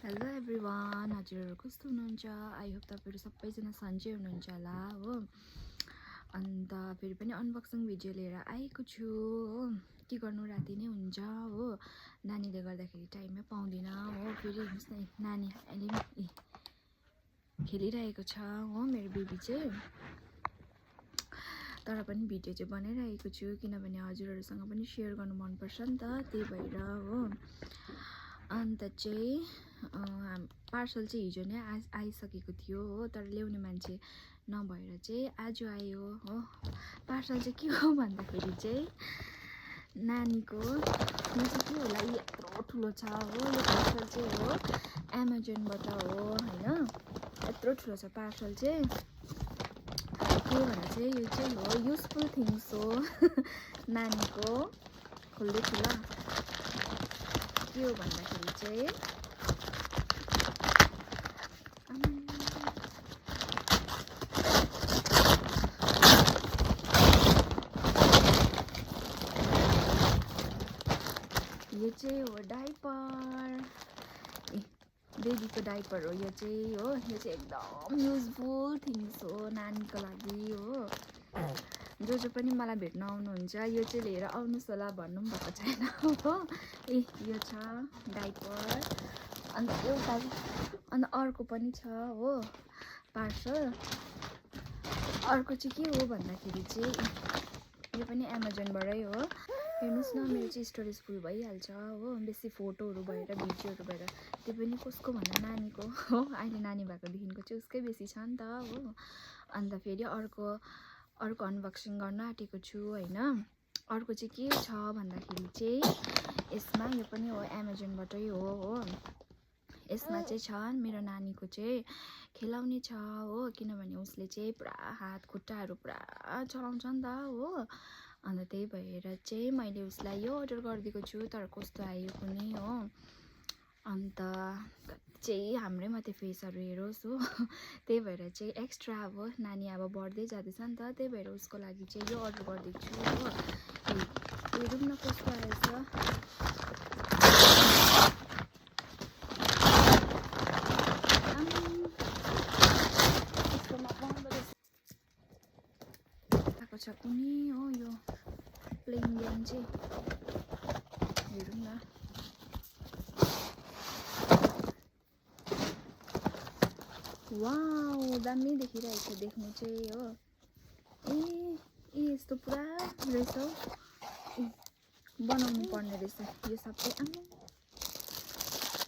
Hello everyone, हजुरहरू कस्तो हुनुहुन्छ? I hope तपाईँहरू सबैजना सन्चै हुनुहुन्छ होला हो। अन्त फेरि पनि अनबक्सिङ भिडियो लिएर आएको छु हो। के गर्नु, राति नै हुन्छ हो, नानीले गर्दाखेरि टाइमै पाउँदिनँ हो। फेरि हेर्नुहोस् न, नानी अहिले पनि खेलिरहेको छ हो मेरो बेबी चाहिँ। तर पनि भिडियो चाहिँ बनाइरहेको छु किनभने हजुरहरूसँग पनि सेयर गर्नु मनपर्छ नि त, त्यही भएर हो। अन्त चाहिँ पार्सल चाहिँ हिजो नै आइसकेको थियो हो, तर ल्याउने मान्छे नभएर चाहिँ आज आयो हो। पार्सल चाहिँ के हो भन्दाखेरि चाहिँ नानीको, यो चाहिँ के होला, यत्रो ठुलो छ हो। यो पार्सल चाहिँ हो एमाजोनबाट हो होइन, यत्रो ठुलो छ पार्सल चाहिँ। के भने चाहिँ यो चाहिँ हो युजफुल थिङ्स हो नानीको। खोल्दैछु ल, के हो भन्दाखेरि चाहिँ यो चाहिँ हो डाइपर, बेबीको डाइपर हो यो चाहिँ हो। यो चाहिँ एकदम युजफुल थिङ्स हो नानीको लागि हो। जो पनि मलाई भेट्न आउनुहुन्छ यो चाहिँ लिएर आउनुहोस् होला भन्नु पनि भएको छैन हो। यो छ डाइपर। अन्त एउटा अन्त अर्को पनि छ हो पार्सल। अर्को चाहिँ के हो भन्दाखेरि चाहिँ यो पनि एमाजोनबाटै हो। हेर्नुहोस् न, मेरो चाहिँ स्टोरेज फुल भइहाल्छ हो, बेसी फोटोहरू भएर भिडियोहरू भएर। त्यो पनि कसको भन्दा नानीको हो, अहिले नानी भएकोदेखिको चाहिँ उसकै बेसी छ नि त हो। अन्त फेरि अर्को अनबक्सिङ गर्न आँटेको छु होइन। अर्को चाहिँ के छ भन्दाखेरि चाहिँ यसमा, यो पनि हो एमाजोनबाटै हो। यसमा चाहिँ छ मेरो नानीको चाहिँ खेलाउने छ हो, किनभने उसले चाहिँ पुरा हात खुट्टाहरू पुरा चलाउँछ नि त हो। अन्त त्यही भएर चाहिँ मैले उसलाई यो अर्डर गरिदिएको छु, तर कस्तो आयो कुनै हो। अन्त चाहिँ हाम्रै मात्रै फेसहरू हेरोस् हो, त्यही भएर चाहिँ एक्स्ट्रा अब नानी अब बढ्दै जाँदैछ नि त, त्यही भएर उसको लागि चाहिँ यो अर्डर गरिदिएको छु हो। हेरौँ न कस्तो आएछ। आएको छ कुनै हो यो प्लेन गेम चाहिँ, हेरौँ न। वाउ, दामी देखिरहेको छ देख्नु चाहिँ हो। यस्तो पुरा रहेछ हौ, बनाउनु पर्ने रहेछ यो सबै।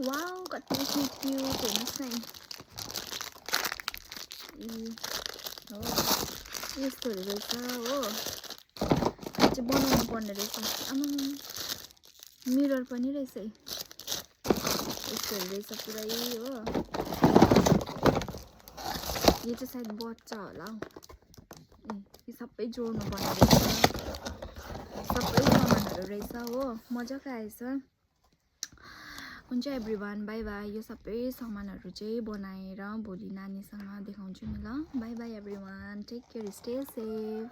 वाउ, कति क्युट हेर्नुहोस् न। हो यस्तोहरू रहेछ हो, चाहिँ बनाउनु पर्ने रहेछ। मिरर पनि रहेछ है, यस्तोहरू रहेछ पुरै हो। यो चाहिँ सायद बच्चा होला हौ। यो सबै जोड्नु पर्ने रहेछ, सबै सामानहरू रहेछ हो। मजाको आएछ। हुन्छ एभ्रिवान, बाई बाई। यो सबै सामानहरू चाहिँ बनाएर भोलि नानीसँग देखाउँछु नि ल। Bye bye everyone, take care, stay safe.